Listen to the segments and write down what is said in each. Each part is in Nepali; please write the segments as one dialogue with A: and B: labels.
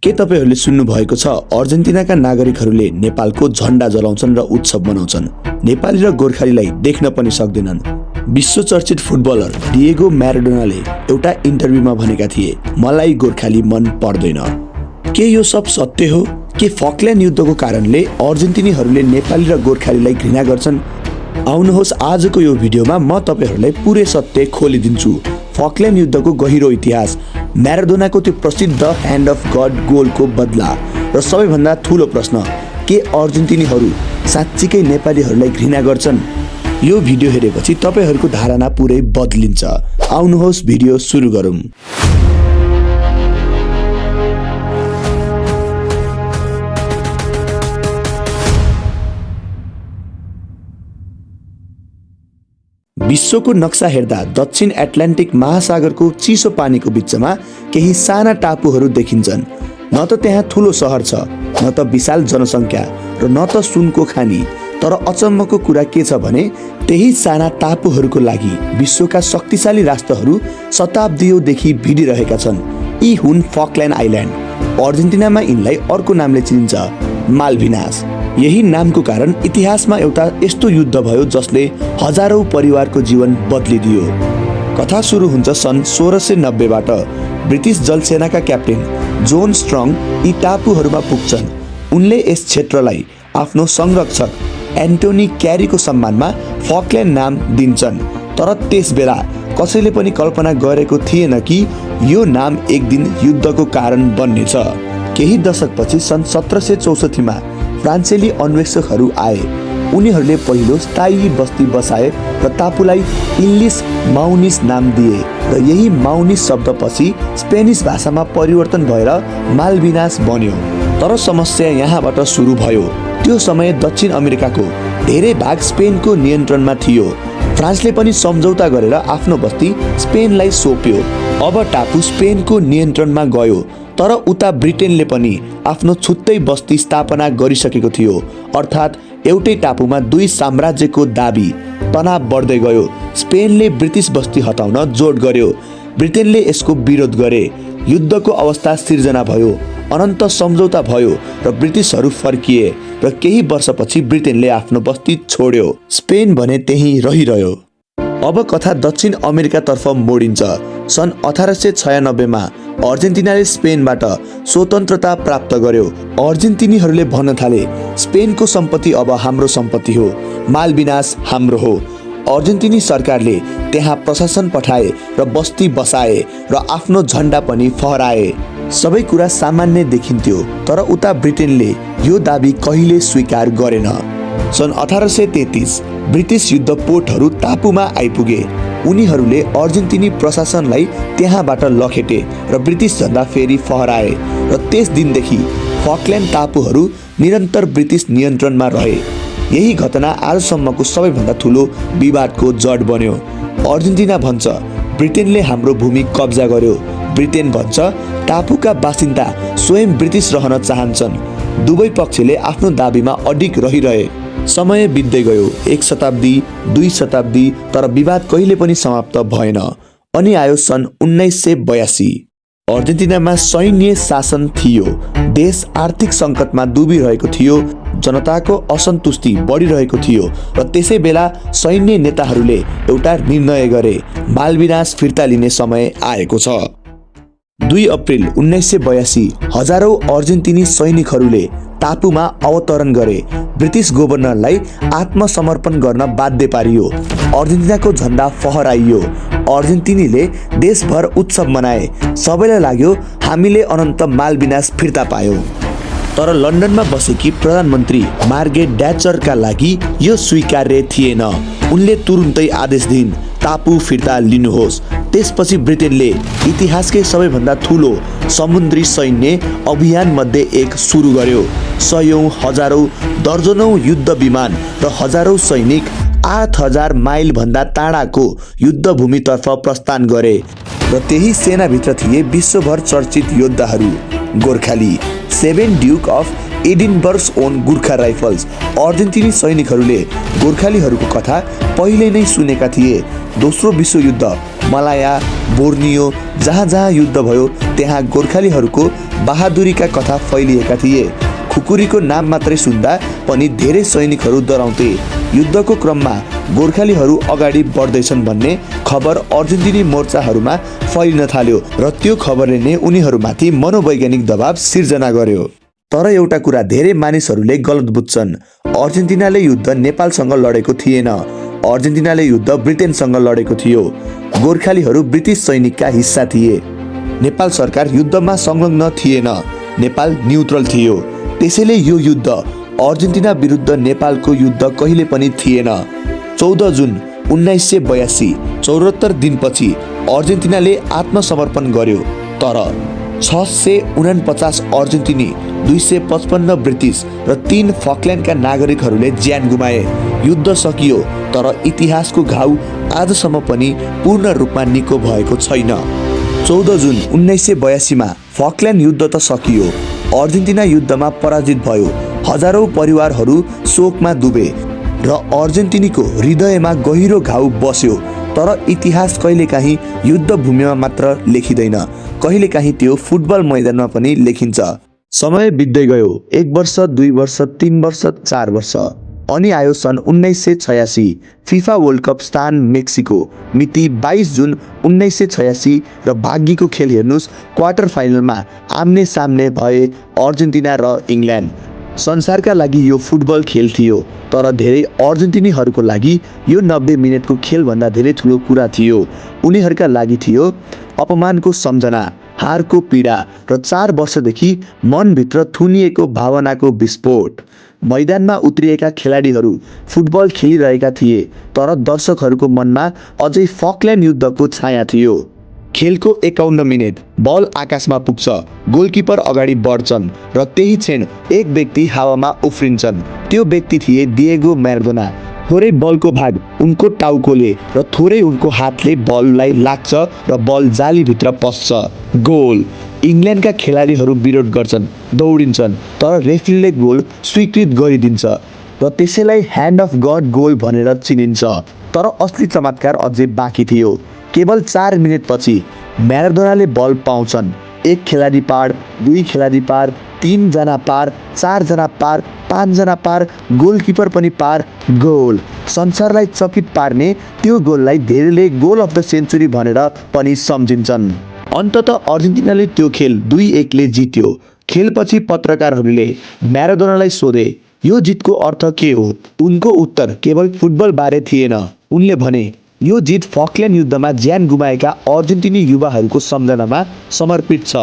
A: के तपाईहरुले सुन्नु भएको छ अर्जेन्टिनाका नागरिकहरूले नेपालको झण्डा जलाउँछन् र उत्सव मनाउँछन्। नेपाली र गोर्खालीलाई देख्न पनि सक्दैनन्। विश्व चर्चित फुटबलर डिएगो म्याराडोनाले एउटा इन्टरभ्यूमा भनेका थिए, मलाई गोर्खाली मन पर्दैन। के यो सब सत्य हो? के फकल्यान्ड युद्धको कारणले अर्जेन्टिनीहरूले नेपाली र गोर्खालीलाई घृणा गर्छन्? आउनुहोस् आजको यो भिडियोमा म तपाईहरुलाई पुरै सत्य खोलिदिन्छु। फकल्यान्ड युद्धको गहिरो इतिहास, म्याराडोनाको त्यो प्रसिद्ध ह्यान्ड अफ गड गोलको बदला र सबैभन्दा ठूलो प्रश्न, के अर्जेन्टिनीहरू साच्चीकै नेपालीहरूलाई घृणा गर्छन्? यो भिडियो हेरेपछि तपाईहरुको धारणा पुरै बदलिन्छ। आउनुहोस् भिडियो सुरु गरौँ। विश्वको नक्सा हेर्दा दक्षिण एटलान्टिक महासागरको चिसो पानीको बिचमा केही साना टापुहरू देखिन्छन्। न त त्यहाँ ठूलो सहर छ, न त विशाल जनसङ्ख्या र न त सुनको खानी। तर अचम्मको कुरा के छ भने त्यही साना टापुहरूको लागि विश्वका शक्तिशाली राष्ट्रहरू शताब्दीयौंदेखि भिडिरहेका छन्। यी हुन् फकल्यान्ड आइल्यान्ड। अर्जेन्टिनामा यिनलाई अर्को नामले चिनिन्छ, माल्भिनास। यही नामको कारण इतिहासमा एउटा यस्तो युद्ध भयो जसले हजारौं परिवारको जीवन बदलिदियो। कथा सुरु हुन्छ सन् 1690बाट। ब्रिटिस जलसेनाका क्याप्टेन जोन स्ट्रङ यी टापुहरूमा पुग्छन्। उनले यस क्षेत्रलाई आफ्नो संरक्षक एन्टोनी क्यारीको सम्मानमा फकल्यान्ड नाम दिन्छन्। तर त्यसबेला कसैले पनि कल्पना गरेको थिएन कि यो नाम एक दिन युद्धको कारण बन्नेछ। केही दशकपछि सन् 1764 मा फ्रान्सेली अन्वेषकहरू आए। उनीहरूले पहिलो स्थायी बस्ती बसाए र टापुलाई इल्लिस माउनिस नाम दिए र यही माउनिस शब्दपछि स्पेनिस भाषामा परिवर्तन भएर माल्भिनास बन्यो। तर समस्या यहाँबाट सुरु भयो। त्यो समय दक्षिण अमेरिकाको धेरै भाग स्पेनको नियन्त्रणमा थियो। फ्रान्सले पनि सम्झौता गरेर आफ्नो बस्ती स्पेनलाई सोप्यो। अब टापु स्पेनको नियन्त्रणमा गयो। तर उता ब्रिटेनले पनि आफ्नो छुट्टै बस्ती स्थापना गरिसकेको थियो। अर्थात् एउटै टापुमा दुई साम्राज्यको दाबी। तनाव बढ्दै गयो। स्पेनले ब्रिटिस बस्ती हटाउन जोड गर्यो। ब्रिटेनले यसको विरोध गरे। युद्धको अवस्था सिर्जना भयो। अनन्त सम्झौता भयो र ब्रिटिसहरू फर्किए र केही वर्षपछि ब्रिटेनले आफ्नो बस्ती छोड्यो। स्पेन भने त्यही रहिरह्यो। अब कथा दक्षिण अमेरिकातर्फ मोडिन्छ। सन् 1896 मा अर्जेन्टिनाले स्पेनबाट स्वतन्त्रता प्राप्त गर्यो। अर्जेन्टिनीहरूले भन्न थाले, स्पेनको सम्पत्ति अब हाम्रो सम्पत्ति हो, माल्भिनास हाम्रो हो। अर्जेन्टिनी सरकारले त्यहाँ प्रशासन पठाए र बस्ती बसाए र आफ्नो झण्डा पनि फहराए। सबै कुरा सामान्य देखिन्थ्यो। तर उता ब्रिटेनले यो दाबी कहिले स्वीकार गरेन। सन् 1833 ब्रिटिस युद्धपोतहरू टापुमा आइपुगे। उनीहरूले अर्जेन्टिनी प्रशासनलाई त्यहाँबाट लखेटे र ब्रिटिस झण्डा फेरि फहराए र त्यस दिनदेखि फकल्यान्ड टापुहरू निरन्तर ब्रिटिस नियन्त्रणमा रहे। यही घटना आजसम्मको सबैभन्दा ठूलो विवादको जड बन्यो। अर्जेन्टिना भन्छ ब्रिटेनले हाम्रो भूमि कब्जा गर्यो। ब्रिटेन भन्छ टापुका बासिन्दा स्वयं ब्रिटिस रहन चाहन्छन्। दुवै पक्षले आफ्नो दाबीमा अडिग रहिरहे। समय बित्दै गयो। 1 शताब्दी, 2 शताब्दी, तर विवाद कहिले पनि समाप्त भएन। अनि आयो सन् 1982। अर्जेन्टिनामा सैन्य शासन थियो। देश आर्थिक सङ्कटमा डुबिरहेको थियो। जनताको असन्तुष्टि बढिरहेको थियो र त्यसै बेला सैन्य नेताहरूले एउटा निर्णय गरे, माल्भिनास फिर्ता लिने समय आएको छ। 2 अप्रिल 1982 हजारौं अर्जेन्टिनी सैनिकहरूले टापुमा अवतरण गरे। ब्रिटिस गभर्नरलाई आत्मसमर्पण गर्न बाध्य पारियो। अर्जेन्टिनाको झण्डा फहराइयो। अर्जेन्टिनीले देशभर उत्सव मनाए। सबैलाई लाग्यो हामीले अनन्त माल्भिनास फिर्ता पायौं। तर लन्डनमा बसेकी प्रधानमन्त्री मार्गरेट ड्याचरका लागि यो स्वीकार्य थिएन। उनले तुरुन्तै आदेश दिइन्, टापु फिर्ता लिनुहोस्। त्यसपछि ब्रिटेनले इतिहासकै सबैभन्दा ठूलो समुद्री सैन्य अभियान मध्ये एक सुरु गर्यो। सयौं, हजारौं, दर्जनौं युद्ध विमान र हजारौं सैनिक 8000 माइल भन्दा टाढाको युद्धभूमितर्फ प्रस्थान गरे र त्यही सेनाभित्र थिए विश्वभर चर्चित योद्धाहरू, गोर्खाली। 7 duke of Edinburgh's own Gurkha rifles. अर्जेन्टिनी सैनिकहरूले गोर्खालीहरूको कथा पहिले नै सुनेका थिए। दोस्रो विश्वयुद्ध मलाया, बोर्नियो, जहाँ जहाँ युद्ध भयो त्यहाँ गोर्खालीहरूको बहादुरीका कथा फैलिएका थिए। खुकुरीको नाम मात्रै सुन्दा पनि धेरै सैनिकहरू डराउँथे। युद्धको क्रममा गोर्खालीहरू अगाडि बढ्दैछन् भन्ने खबर अर्जेन्टिनी मोर्चाहरूमा फैलिन थाल्यो र त्यो खबरले नै उनीहरूमाथि मनोवैज्ञानिक दबाव सिर्जना गर्यो। तर एउटा कुरा धेरै मानिसहरूले गलत बुझ्छन्। अर्जेन्टिनाले युद्ध नेपालसँग लडेको थिएन। अर्जेन्टिनाले युद्ध ब्रिटेनसँग लडेको थियो। गोर्खालीहरू ब्रिटिस सैनिकका हिस्सा थिए। नेपाल सरकार युद्धमा संलग्न थिएन। नेपाल न्युट्रल थियो। त्यसैले यो युद्ध अर्जेन्टिना विरुद्ध नेपालको युद्ध कहिले पनि थिएन। 14 जुन 1982 74 दिनपछि अर्जेन्टिनाले आत्मसमर्पण गर्यो। तर 649 अर्जेन्टिनी, 255 ब्रिटिस र 3 फकल्यान्डका नागरिकहरूले ज्यान गुमाए। युद्ध सकियो, तर इतिहासको घाउ आजसम्म पनि पूर्ण रूपमा निको भएको छैन। 14 जुन 1982 मा फकल्यान्ड युद्ध त सकियो। अर्जेन्टिना युद्धमा पराजित भयो। हजारौं परिवारहरू शोकमा डुबे र अर्जेन्टिनीको हृदयमा गहिरो घाउ बस्यो। तर इतिहास कहिलेकाहीँ युद्ध भूमिमा मात्र लेखिँदैन, कहिलेकाहीँ त्यो फुटबल मैदानमा पनि लेखिन्छ। समय बित्दै गयो। 1 वर्ष, 2 वर्ष, 3 वर्ष, 4 वर्ष, अनि आयो सन् 1986 फिफा वर्ल्ड कप स्थान मेक्सिको, मिति 22 जुन 1986 र भाग्यको खेल हेर्नुस्। क्वार्टर फाइनलमा आम्ने सामने भए अर्जेन्टिना र इङ्ल्यान्ड। संसारका लागि यो फुटबल खेल थियो, तर धेरै अर्जेन्टिनीहरूको लागि यो 90 मिनेटको खेलभन्दा धेरै ठुलो कुरा थियो। उनीहरूका लागि थियो अपमानको सम्झना, हारको पीडा र 4 वर्षदेखि मनभित्र थुनिएको भावनाको विस्फोट। मैदानमा उत्रिएका खेलाडीहरू फुटबल खेलिरहेका थिए, तर दर्शकहरूको मनमा अझै फकल्यान्ड युद्धको छाया थियो। खेलको 51 मिनेट, बल आकाशमा पुग्छ, गोलकिपर अगाडि बढ्छन् र त्यही क्षण एक व्यक्ति हावामा उफ्रिन्छन्। त्यो व्यक्ति थिए डिएगो म्याराडोना। थोरै बलको भाग उनको टाउकोले र थोरै उनको हातले बललाई लाग्छ र बल जालीभित्र पस्छ। गोल! इङ्ल्यान्डका खेलाडीहरू विरोध गर्छन्, दौडिन्छन्, तर रेफ्रीले गोल स्वीकृत गरिदिन्छ र त्यसैलाई ह्यान्ड अफ गड गोल भनेर चिनिन्छ। तर असली चमत्कार अझै बाँकी थियो। केवल 4 मिनेटपछि म्याराडोनाले बल पाउँछन्। 1 खेलाडी पार, 2 खेलाडी पार, 3 जना पार, 4 जना पार, 5 जना पार, गोलकिपर पनि पार। गोल! संसारलाई चकित पार्ने त्यो गोललाई धेरैले गोल अफ द सेन्चुरी भनेर पनि सम्झिन्छन्। अन्ततः अर्जेन्टिनाले त्यो खेल 2-1 ले जित्यो। खेलपछि पत्रकारहरूले म्याराडोनालाई सोधे, यो जितको अर्थ के हो? उनको उत्तर केवल फुटबल बारे थिएन। उनले भने, यो जित फकल्यान्ड युद्धमा ज्यान गुमाएका अर्जेन्टिनी युवाहरूको सम्झनामा समर्पित छ।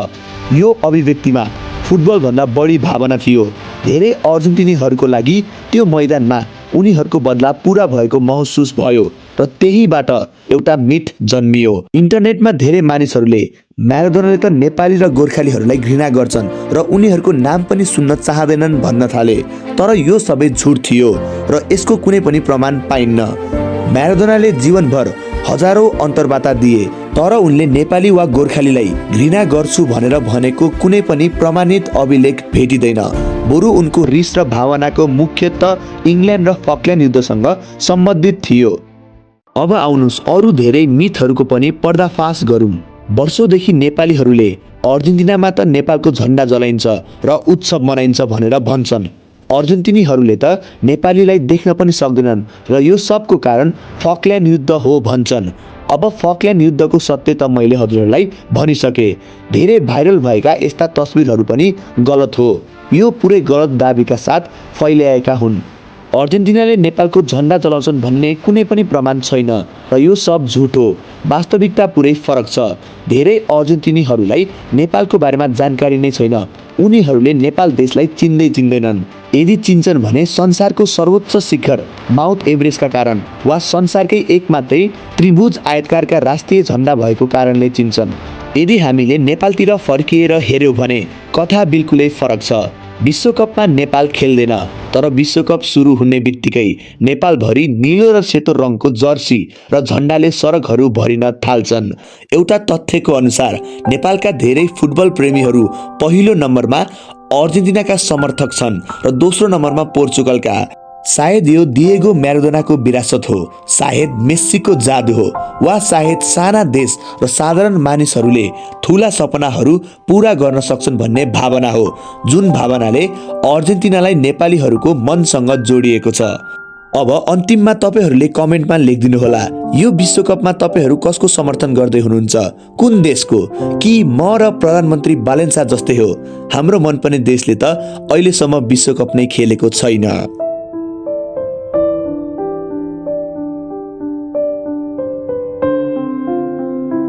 A: यो अभिव्यक्तिमा फुटबलभन्दा बढी भावना थियो। धेरै अर्जेन्टिनीहरूको लागि त्यो मैदानमा उनीहरूको बदला पुरा भएको महसुस भयो र त्यहीबाट एउटा मिथ जन्मियो। इन्टरनेटमा धेरै मानिसहरूले म्याराडोनाले त नेपाली र गोर्खालीहरूलाई घृणा गर्छन् र उनीहरूको नाम पनि सुन्न चाहँदैनन् भन्न थाले। तर यो सबै झुट थियो र यसको कुनै पनि प्रमाण पाइन्न। म्याराडोनाले जीवनभर हजारौं अन्तर्वार्ता दिए, तर उनले नेपाली वा गोर्खालीलाई घृणा गर्छु भनेर भनेको कुनै पनि प्रमाणित अभिलेख भेटिँदैन। बरु उनको रिस र भावनाको मुख्यतः इङ्ल्यान्ड र फकल्यान्ड युद्धसँग सम्बन्धित थियो। अब आउनुस् अरू धेरै मिथहरूको पनि पर्दाफास गरौँ। वर्षौंदेखि नेपालीहरूले अर्जेन्टिनामा त नेपालको झन्डा जलाइन्छ र उत्सव मनाइन्छ भनेर भन्छन्। अर्जेन्टिनीहरूले त नेपालीलाई देख्न पनि सक्दैनन् र यो सबको कारण फकल्यान्ड युद्ध हो भन्छन्। अब फकल्यान्ड युद्धको सत्य त मैले हजुरहरूलाई भनिसके। धेरै भाइरल भएका यस्ता तस्बिरहरू पनि गलत हो। यो पुरै गलत दाबीका साथ फैल्याएका हुन्। अर्जेन्टिनाले नेपालको झन्डा जलाउँछन् भन्ने कुनै पनि प्रमाण छैन र यो सब झुट हो। वास्तविकता पुरै फरक छ। धेरै अर्जेन्टिनीहरूलाई नेपालको बारेमा जानकारी नै छैन। उनीहरूले नेपाल देशलाई चिन्दैनन्। यदि चिन्छन् भने संसारको सर्वोच्च शिखर माउन्ट एभरेस्टका कारण वा संसारकै एक मात्रै त्रिभुज आयतकारका राष्ट्रिय झन्डा भएको कारणले चिन्छन्। यदि हामीले नेपालतिर फर्किएर हेर्यौं भने कथा बिल्कुलै फरक छ। विश्वकपमा नेपाल खेल्दैन, तर विश्वकप सुरु हुने बित्तिकै नेपालभरि नीलो र सेतो रङको जर्सी र झन्डाले सडकहरू भरिन थाल्छन्। एउटा तथ्यको अनुसार नेपालका धेरै फुटबल प्रेमीहरू पहिलो नम्बरमा अर्जेन्टिनाका समर्थक छन् र दोस्रो नम्बरमा पोर्चुगलका। सायद यो डिएगो म्याराडोनाको विरासत हो, सायद मेस्सीको जादु हो, वा सायद साना देश र साधारण मानिसहरूले ठूला सपनाहरू पूरा गर्न सक्छन् भन्ने भावना हो, जुन भावनाले अर्जेन्टिनालाई नेपालीहरूको मनसँग जोडिएको छ। अब अन्तिममा तपाईहरूले कमेन्टमा लेखिदिनुहोला, यो विश्वकपमा तपाईहरू कसको समर्थन गर्दै हुनुहुन्छ, कुन देशको? कि म र प्रधानमन्त्री बालेन्सा जस्तै हो? हाम्रो मनपर्ने देशले त अहिलेसम्म विश्वकप नै खेलेको छैन।